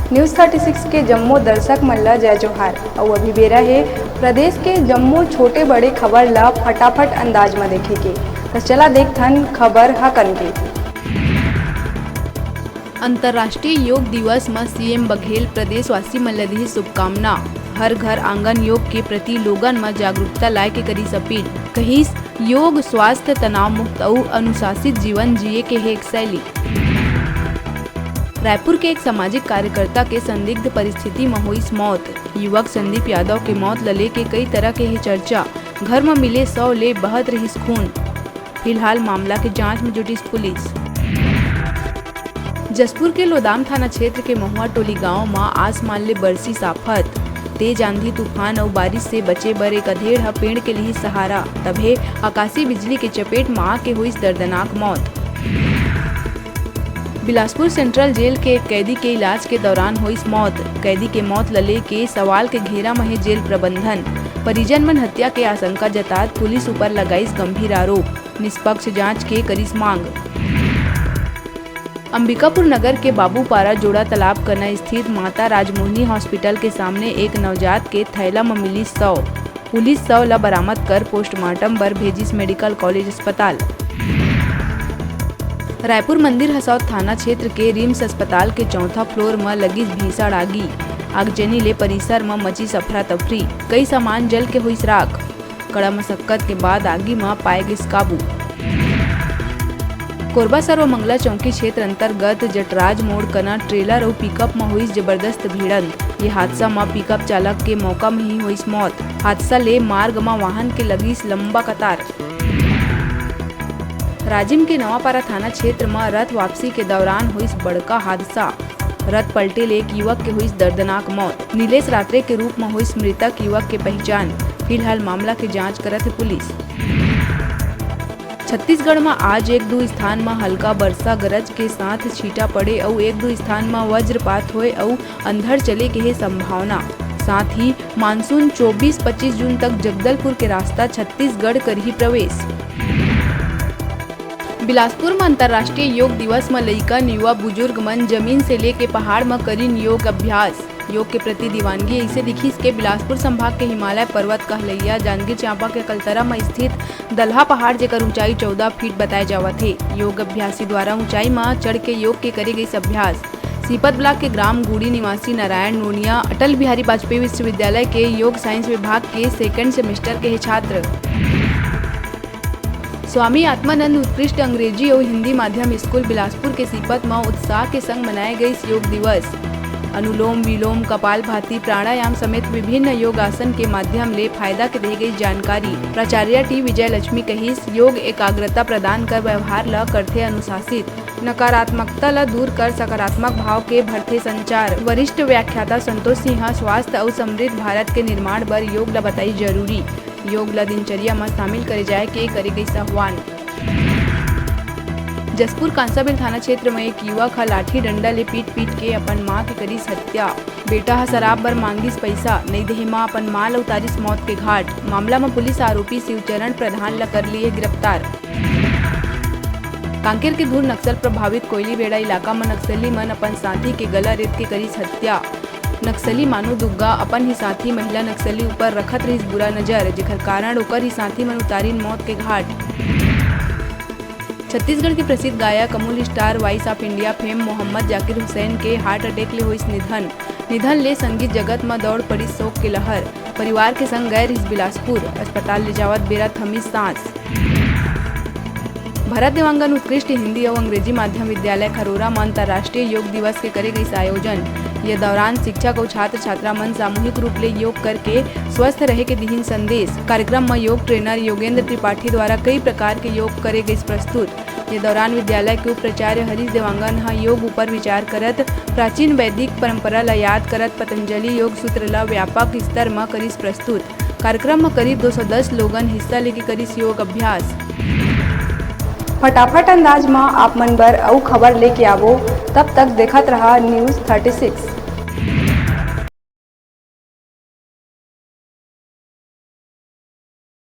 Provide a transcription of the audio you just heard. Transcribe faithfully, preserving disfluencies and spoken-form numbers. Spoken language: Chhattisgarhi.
News thirty six के जम्मो दर्शक मन ल जय जोहार। अउ अभी बेरा हे प्रदेश के जम्मो छोटे बड़े खबर ल फटाफट अंदाज म देखे के। त चला देखथन खबर ह कन के। अंतर्राष्ट्रीय योग दिवस म सीएम बघेल प्रदेशवासी मन ल दिही शुभकामना। हर घर आंगन योग के प्रति लोगन म जागरूकता लाए के करिस अपील। कहिस, योग स्वास्थ्य, तनाव मुक्त अउ अनुशासित जीवन जिए के हे एक शैली। रायपुर के एक सामाजिक कार्यकर्ता के संदिग्ध परिस्थिति म होइस मौत। युवक संदीप यादव के मौत ल लेके कई तरह के हे चर्चा। घर म मिले शव ले बहत रहिस खून। फिलहाल मामला के जांच में जुटिस पुलिस। जशपुर के लोदाम थाना क्षेत्र के महुआ टोली गांव म आसमान ले बरसिस आफत। तेज आंधी तूफान अउ बारिश से बचे बर एक अधेड़ ह पेड़ के लिहिस सहारा, तभे आकाशीय बिजली के चपेट म आके होइस दर्दनाक मौत। बिलासपुर सेंट्रल जेल के एक कैदी के इलाज के दौरान होइस मौत। कैदी के मौत ल लेके सवाल के घेरा म हे जेल प्रबंधन। परिजन मन हत्या के आशंका जतात पुलिस ऊपर लगाइस गंभीर आरोप। निष्पक्ष जांच के करिस मांग। अंबिकापुर नगर के बाबूपारा जोड़ा तालाब कना स्थित माता राजमोहनी हॉस्पिटल के सामने एक नवजात के थैला म मिलिस शव। पुलिस शव ल बरामद कर पोस्टमार्टम बर भेजिस मेडिकल कॉलेज अस्पताल। रायपुर मंदिर हसौद थाना क्षेत्र के रिम्स अस्पताल के चौथा फ्लोर म लगिस भीषण आगी। आगजनी ले परिसर म मचिस अफरा तफरी, कई सामान जल के होइस राख। कड़ा मशक्कत के बाद आगी म पाए गिस काबू। कोरबा सर्वमंगला चौकी क्षेत्र अंतर्गत जटराज मोड़ कना ट्रेलर अउ पिकअप म होइस जबरदस्त भिड़ंत। ये हादसा म पिकअप चालक के मौका म ही होइस मौत। हादसा ले मार्ग म वाहन के लगिस लंबा कतार। राजिम के नवापारा थाना क्षेत्र म रथ वापसी के दौरान होइस बड़का हादसा। रथ पलटे ले एक युवक के होइस दर्दनाक मौत। नीलेश रात्रे के रूप म होइस मृतक युवक के पहचान। फिलहाल मामला के जांच करत हे पुलिस। छत्तीसगढ़ म आज एक दू स्थान म हल्का बरसा गरज के साथ छींटा पड़े अउ एक दू स्थान म वज्रपात होए अउ अंधड़ चले के हे संभावना। साथ ही मानसून चौबीस पच्चीस जून तक जगदलपुर के रास्ता छत्तीसगढ़ करही प्रवेश। बिलासपुर म अंतर्राष्ट्रीय योग दिवस म लइकन, युवा, बुजुर्ग मन जमीन से लेके पहाड़ म करिन योग अभ्यास। योग के प्रति दीवानगी अइसे दिखिस के बिलासपुर संभाग के हिमालय पर्वत कहलइया जांजगीर चांपा के अकलतरा म स्थित दलहा पहाड़, जेकर ऊंचाई चौदह फीट बताए जावत हे। योग अभ्यासी द्वारा ऊंचाई म चढ़ के योग के करे गइस अभ्यास। सीपत ब्लॉक के ग्राम गुड़ी निवासी नारायण नोनिया अटल बिहारी वाजपेयी विश्वविद्यालय के योग साइंस विभाग के सेकंड सेमेस्टर के हे छात्र। स्वामी आत्मानंद उत्कृष्ट अंग्रेजी अउ हिंदी माध्यम स्कूल बिलासपुर के सीपत म उत्साह के संग मनाए गइस योग दिवस। अनुलोम विलोम, कपालभाति, प्राणायाम समेत विभिन्न योग आसन के माध्यम ले फायदा के दे गइस जानकारी। प्राचार्य टी विजय लक्ष्मी कहिस, योग एकाग्रता प्रदान कर व्यवहार ल करथे अनुशासित, नकारात्मकता ल दूर कर सकारात्मक भाव के भरथे संचार। वरिष्ठ व्याख्याता संतोष सिंह ह स्वास्थ्य अउ समृद्ध भारत के निर्माण बर योग ल बताइस जरूरी। योग ल दिनचर्या म शामिल करे जाए के करे गइस आह्वान। जशपुर कांसाबेल थाना क्षेत्र म एक युवक ह लाठी डंडा ले पीट-पीट के अपन मां के करिस हत्या। बेटा ह शराब बर मांगिस पइसा, नइ देहे म अपन मां ल उतारिस मौत के घाट। मामला म पुलिस आरोपी शिवचरण प्रधान ल कर लिए गिरफ्तार। कांकेर के धुर नक्सल प्रभावित कोयलीबेड़ा इलाका म नक्सली मन अपन साथी के गला रेत के करिस हत्या। नक्सली मानू दुग्गा अपन ही साथी महिला नक्सली ऊपर रखत रहिस बुरा नजर, जेकर कारण ओकर ही साथी मन उतारिन मौत के घाट। छत्तीसगढ़ के प्रसिद्ध गायक, Amul star, voice of India fame Mohammad Zakir Hussain के हार्ट अटैक ले होइस निधन। निधन ले संगीत जगत म दौड़ पड़िस शोक के लहर। परिवार के संग गए रहिस बिलासपुर, अस्पताल ले जावत बेरा थमिस सांस। भरत देवांगन उत्कृष्ट हिंदी अउ अंग्रेजी माध्यम विद्यालय खरोरा म अंतर्राष्ट्रीय योग दिवस के करे गइस आयोजन। ये दौरान शिक्षक अउ छात्र छात्रा मन सामूहिक रूप ले योग करके स्वस्थ रहे के दिहिन संदेश। कार्यक्रम म योग ट्रेनर योगेंद्र त्रिपाठी द्वारा कई प्रकार के योग करे गइस प्रस्तुत। ये दौरान विद्यालय के उप प्राचार्य हरीश देवांगन ह योग ऊपर विचार करत प्राचीन वैदिक परंपरा ल याद करत पतंजलि योग सूत्र ल व्यापक स्तर म करिस प्रस्तुत। कार्यक्रम म करीब दो सौ दस लोगन हिस्सा लेके करिस योग अभ्यास। फटाफट अंदाज म आप मन बर अउ खबर लेके आबो, तब तक देखत रहा News thirty six।